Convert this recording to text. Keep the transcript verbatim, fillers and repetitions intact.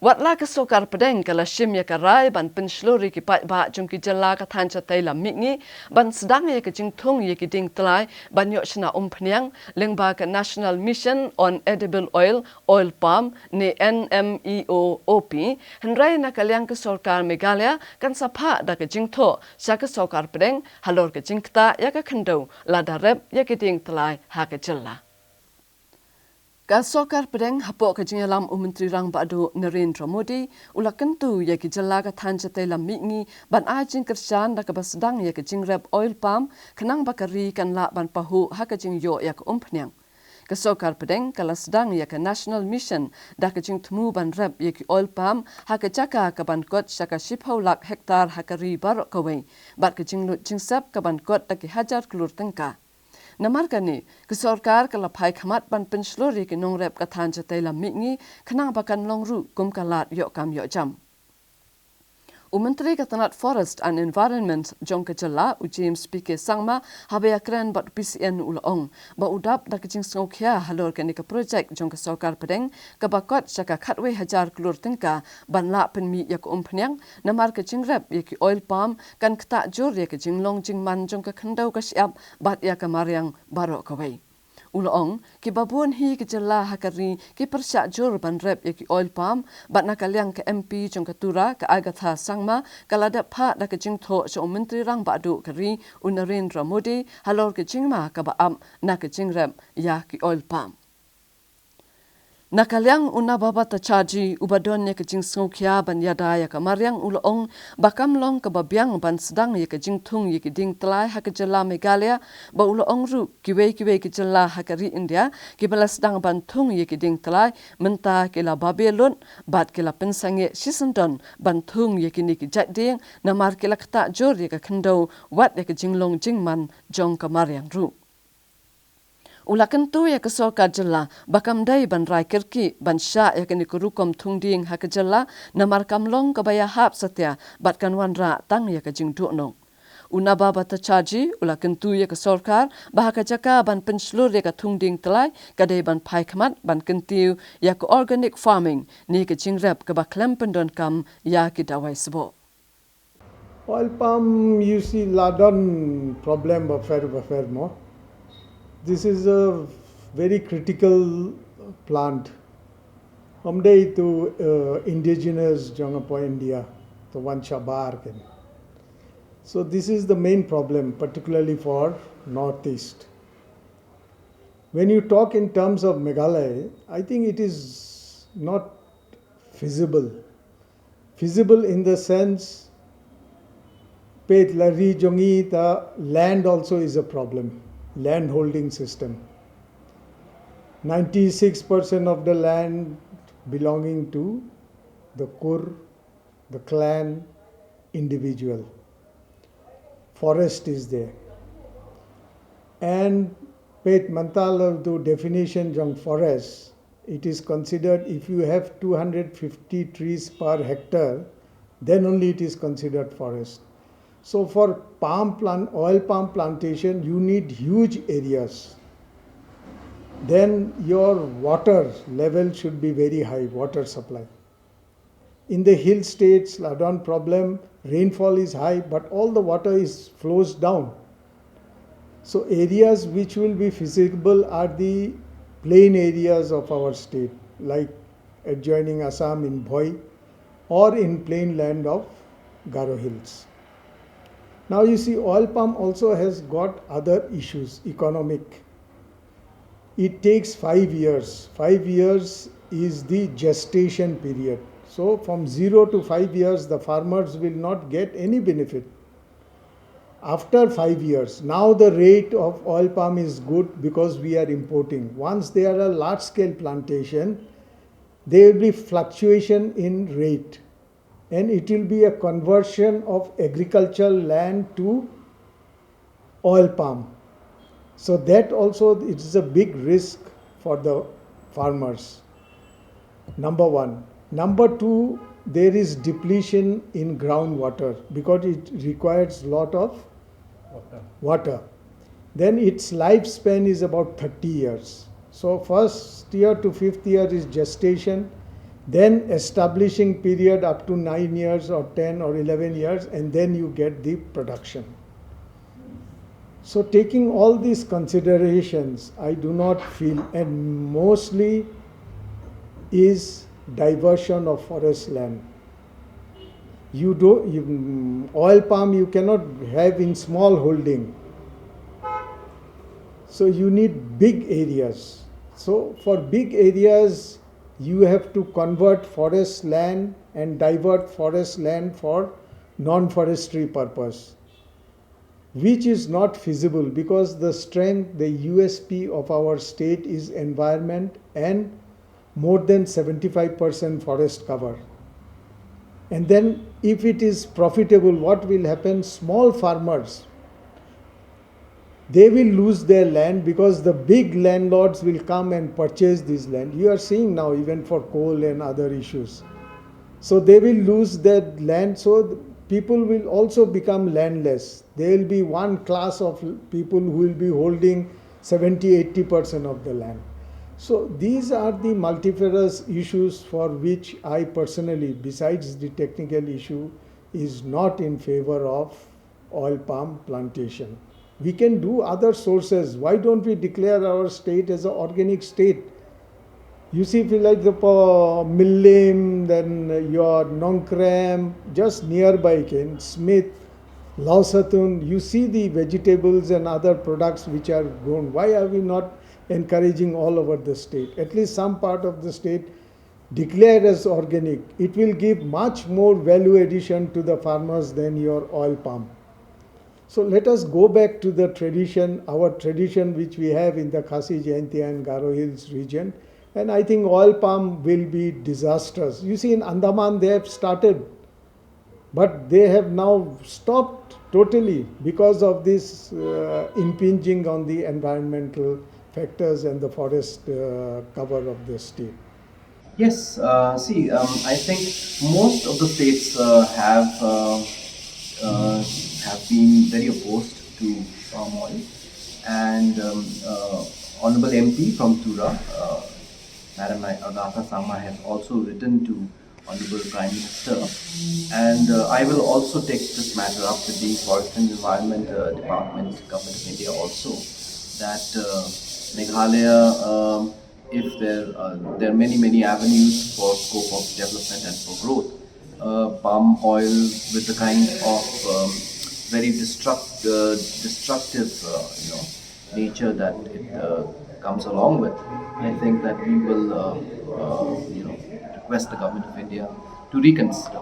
Watla ka Sorkar Pdeng ka la shim ïa ka rai ban pynshlur ïa ki paidbah jong ki jylla ka thaiñ shatei lam mihngi ban sdang ïa ka jingthung ïa ki dieng tlai ban ïoh shna umphniang, lyngba ka National Mission on Edible Oil, Oil Palm ne N M E O O P, hynrei na ka liang ka Sorkar Meghalaya kan sa phah da ka jingthoh sha ka Sorkar Pdeng halor ka jingktah ïa ka khyndew lada rep ïa ki dieng tlai ha ka jylla. Ka Sorkar Pdeng hapoh ka jingïalam u Myntri Rangbah Duh Narendra Modi u la kyntu ïa ki jylla ka thaiñ shatei lam mihngi ban ai jingkyrshan da kaba sdang ïa ka jingrep oil palm khnang ba ka ri kan lah ban pahuh ha ka jingïoh ïa ka umphniang. Ka Sorkar Pdeng ka la sdang ïa ka National Mission da ka jingthmu ban rep ïa ki oil palm ha ka jaka kaban kot sha ka shiphew lak hektar ha ka ri baroh kawei, bad ka jinglut jingsep kaban kot da ki hajar klur tyngka. Namar kane, ka Sorkar ka la phai khmat ban pynshlur ïa ki nongrep ka thaiñ shatei lam mihngi khnang ba kan long ruh kum ka lad ïoh kam ïoh jam. U Myntri ka tnat Forest and Environment jong ka jylla, u James P K Sangma, haba ïakren bad P C N u la ong ba u dap da ka jingsngewkhia halor kane ka projek jong ka Sorkar Pdeng kaba kot sha ka khatwei hajar klur tyngka ban lah pynmih ïa ka umphniang, namar ka jingrep ïa ki oil palm kan ktah jur ïa ka jinglong jingman jong ka khyndew ka shyiap bad ïa ka mariang baroh kawei. U la ong, kiba bun hi ki jylla ha ka ri ki pyrshah jur ban rep ïa ki oil palm, bad na ka liang ka M P jong ka Tura, ka Agatha Sangma, ka la dep phah da ka jingthoh sha u Myntri Rangbah Duh ka ri, u Narendra Modi, halor ka jingma kaba ap na ka jingrep ïa ki oil palm. Na ka liang u Naba Bhattacharjee, uba don ïa ka jingsngewkhia ban ïada ïa ka mariang, u la ong ba kam long kaba biang ban sdang ïa ka jingthung ïa ki dieng tlai ha ka jylla Meghalaya, ba u la ong ruh kiwei kiwei ki jylla ha ka ri India kiba la sdang ban thung ïa ki dieng tlai mynta ki la babe lut bad ki la pynsangeh shisyndon ban thung ïa kine ki jait dieng, namar ki la ktah jur ïa ka khyndew wat ïa ka jinglong jingman jong ka mariang ruh. U la kyntu ïa ka Sorkar Jylla ba kam dei ban rai kyrkieh ban shah ïa kane ka rukom thung dieng ha ka jylla, namar kam long kaba ïahap satia bad kan wanrah tang ïa ka jingduhnong. U Naba Bhattacharjee u la kyntu ïa ka Sorkar ba ha ka jaka ban pynshlur ïa ka thung dieng tlai, ka dei ban phai khmat ban kyntiew ïa ka organic farming ne ka jingrep kaba khlem pyndonkam ïa ki dawai sboh. Oil palm, you see, la don problem bapher bapher mo. This is a very critical plant. Ym dei to, uh, indigenous jong hapoh India, to wan shabar ken. So this is the main problem, particularly for Northeast. When you talk in terms of Meghalaya, I think it is not feasible. Feasible in the sense, peit la ri jong ngi, the land also is a problem, land holding system. Ninety-six percent of the land belonging to the Kur, the clan, individual. Forest is there. And peit mynta la, the definition jong forest, it is considered, if you have two hundred fifty trees per hectare, then only it is considered forest. So for palm plant, oil palm plantation, you need huge areas. Then your water level should be very high, water supply. In the hill states, la don problem, rainfall is high, but all the water is flows down. So areas which will be feasible are the plain areas of our state, like adjoining Assam in Bhoi or in plain land of Garo Hills. Now you see, oil palm also has got other issues, economic. It takes five years. Five years is the gestation period. So from zero to five years, the farmers will not get any benefit. After five years, now the rate of oil palm is good because we are importing. Once they are a large scale plantation, there will be fluctuation in rate, and it will be a conversion of agricultural land to oil palm. So that also, it is a big risk for the farmers. Number one. Number two, there is depletion in groundwater because it requires lot of water. Then its lifespan is about thirty years. So first year to fifth year is gestation. Then establishing period up to nine years or ten or eleven years, and then you get the production. So taking all these considerations, I do not feel, and mostly is diversion of forest land. You do, you, mm, oil palm you cannot have in small holding. So you need big areas. So for big areas, you have to convert forest land and divert forest land for non-forestry purpose, which is not feasible because the strength, the U S P of our state is environment and more than seventy-five percent forest cover. And then if it is profitable, what will happen? Small farmers, they will lose their land because the big landlords will come and purchase this land. You are seeing now, even for coal and other issues. So they will lose their land. So the people will also become landless. There will be one class of people who will be holding seventy, eighty percent of the land. So these are the multifarious issues for which I personally, besides the technical issue, is not in favor of oil palm plantation. We can do other sources. Why don't we declare our state as an organic state? You see, if you like the uh, Mylliem, then your Nongkrem, just nearby, Ken Smith, Lausatun, you see the vegetables and other products which are grown. Why are we not encouraging all over the state? At least some part of the state declare as organic. It will give much more value addition to the farmers than your oil palm. So let us go back to the tradition, our tradition which we have in the Khasi Jaintia and Garo Hills region. And I think oil palm will be disastrous. You see, in Andaman, they have started, but they have now stopped totally because of this uh, impinging on the environmental factors and the forest uh, cover of the state. Yes, uh, see, um, I think most of the states uh, have uh, uh, have been very opposed to palm oil, and um, uh, Honorable M P from Tura, uh, Madam Agatha Sangma, has also written to Honorable Prime Minister, and uh, I will also take this matter up with the Forest and Environment uh, Department, Government of India, also, that uh, Meghalaya. Um, if there uh, there are many many avenues for scope of development and for growth. Uh, palm oil with the kind of um, very destruct, uh, destructive uh, you know nature that it uh, comes along with. I think that we will uh, uh, you know request the government of India to reconsider.